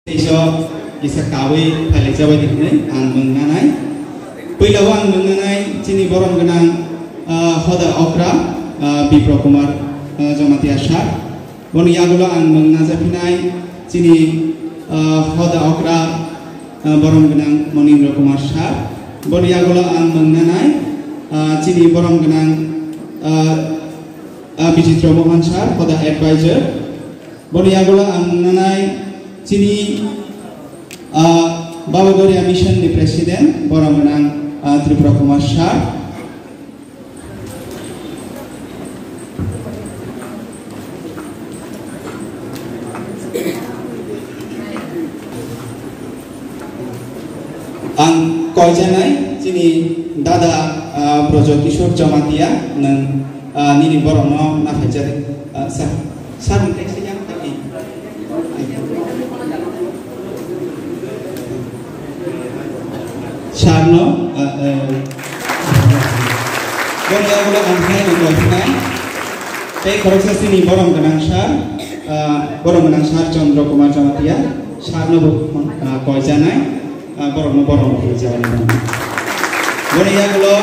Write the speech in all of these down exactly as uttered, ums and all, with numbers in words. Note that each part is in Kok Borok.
Teiso kisa kawi phailai jabai di hwnwi ang mung nanai. Puila o ang mung nanai chini borom gwnang, ah, hoda okra, ah, Bipro Kumar, ah, Jamatia sir. Boni yagulo ang mung najaphinai chini, ah, hoda okra, ah, borom gwnang Monindra Kumar sir. Boni yagulo ang mung nanai, ah, chini borom gwnang, ah, ah, Bichitra Mohan sir, hoda advisor. Boni yagulo ang mung nanai chini, ah, Baba Goria Mission ni president, borom gwnang, ah, Tripura Kumar sir. Ang koijanai chini dada, ah, Brojo Kishore Jamatia, nwng, ah, nini borokno naphaijak, ah, sir. Sir, nwng teisa yang tadi. Sir no, ah, eh, boni yagulo ang hai no koijanai. Tei khoroksa chini borom gwnang sir, ah, borom gwnang sir Chandra Kumar Jamatia, sir no bo, ah, koijanai. Ah, borokno borom rwjak. Boni yagulo,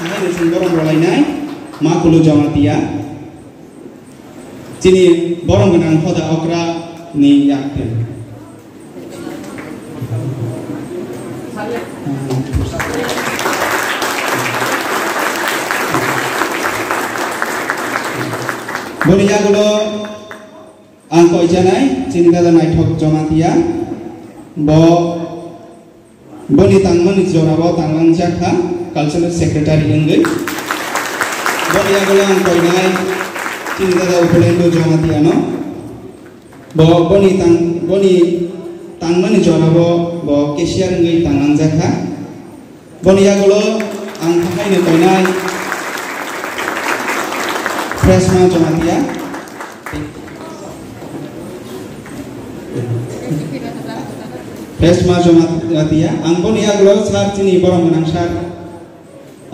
hai chwng borom rwlainai, Makulu Jamatia. Chini borom gwnang hoda okra ni yak twi. Boni yagulo, ang koijanai, chini dada Naithok Jamatia, bo, boni tangmani jorao tanglangjak kha, cultural secretary wngwi. Boni yagulo ang koinai, chini dada Upendra Jamatia no. Bo, boni tang, boni tangmani jorao bo cashier wngwi tanglangjak kha. Boni yagulo ang haino koinai Freshma Jamatia. Freshma Jamatia. Ang boni yagulo sir chini borom gwnang sir,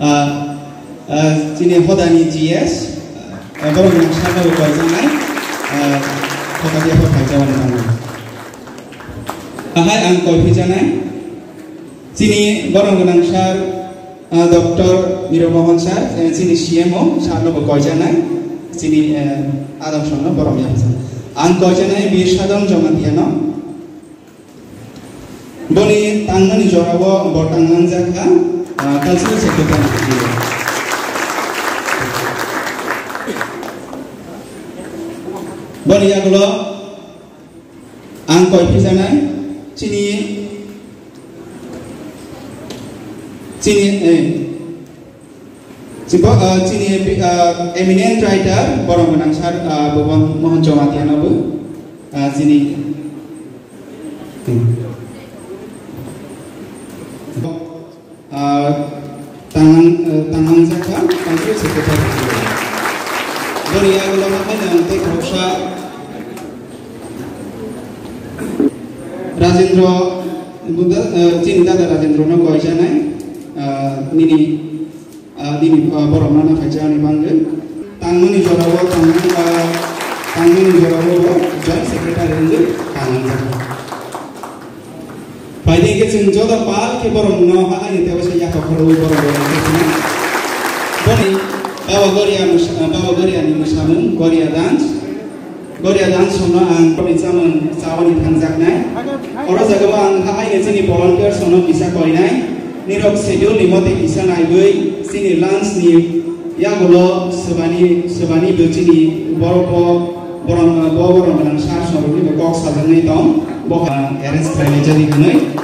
ah, ah, chini hodani G S, ah, borom gwnang sir no koijaknai, ah, hoda dia ho phaijak wani tangwi. Ahai ang koi phijanai. Chini borom gwnang sir, ah, Doctor Miro Mohan sir, eh, chini C M O, sir no bo koijaknai, chini, eh, adong song no borom yapha. Ang koijaknai Bir Sadon Jamatia no. Boni tangmani jorao bo tanglangjak kha, ah, cultural secretary. Boni yagulo ang koi phijanai, chini, chini, eh, chibo, ah, chini, ah, eminent writer, borom gwnang sir, ah, Bhuban Mohan Jamatia no bo, ah, chini, hmm. Ah, tanglang, eh, tanglangjak kha, cultural secretary. Boni yagulo ma haino ang tei khoroksa Rajendra, Buddha, eh, chini dada Rajendra no koijaknai, ah, nini, ah, nini, ah, borom no phaijak ani bangwi. Tangmani jorao tangmani, ah, tangmani jorao bo joint secretary wngwi tanglangjak kha. Phaidi khe chwng joto pal khe borok no ha ani tebo se yakhok khoro borok borok khe chwng. Boni Baba Goria mwsa-, Baba Goria ni mwsamung Goria dance. Goria dance no ang boni chamung chawani thangjaknai. Oro jaga o ang ha ani chini volunteers no kisa koinai. Nirok schedule ni mote kisa naiwi chini lunch ni yagulo swbani, swbani bo chini borok bo, borom, bo borom gwnang sir songni bo kok sajaknai tong, bo, ah, arrange khlainai jadi hwnwi.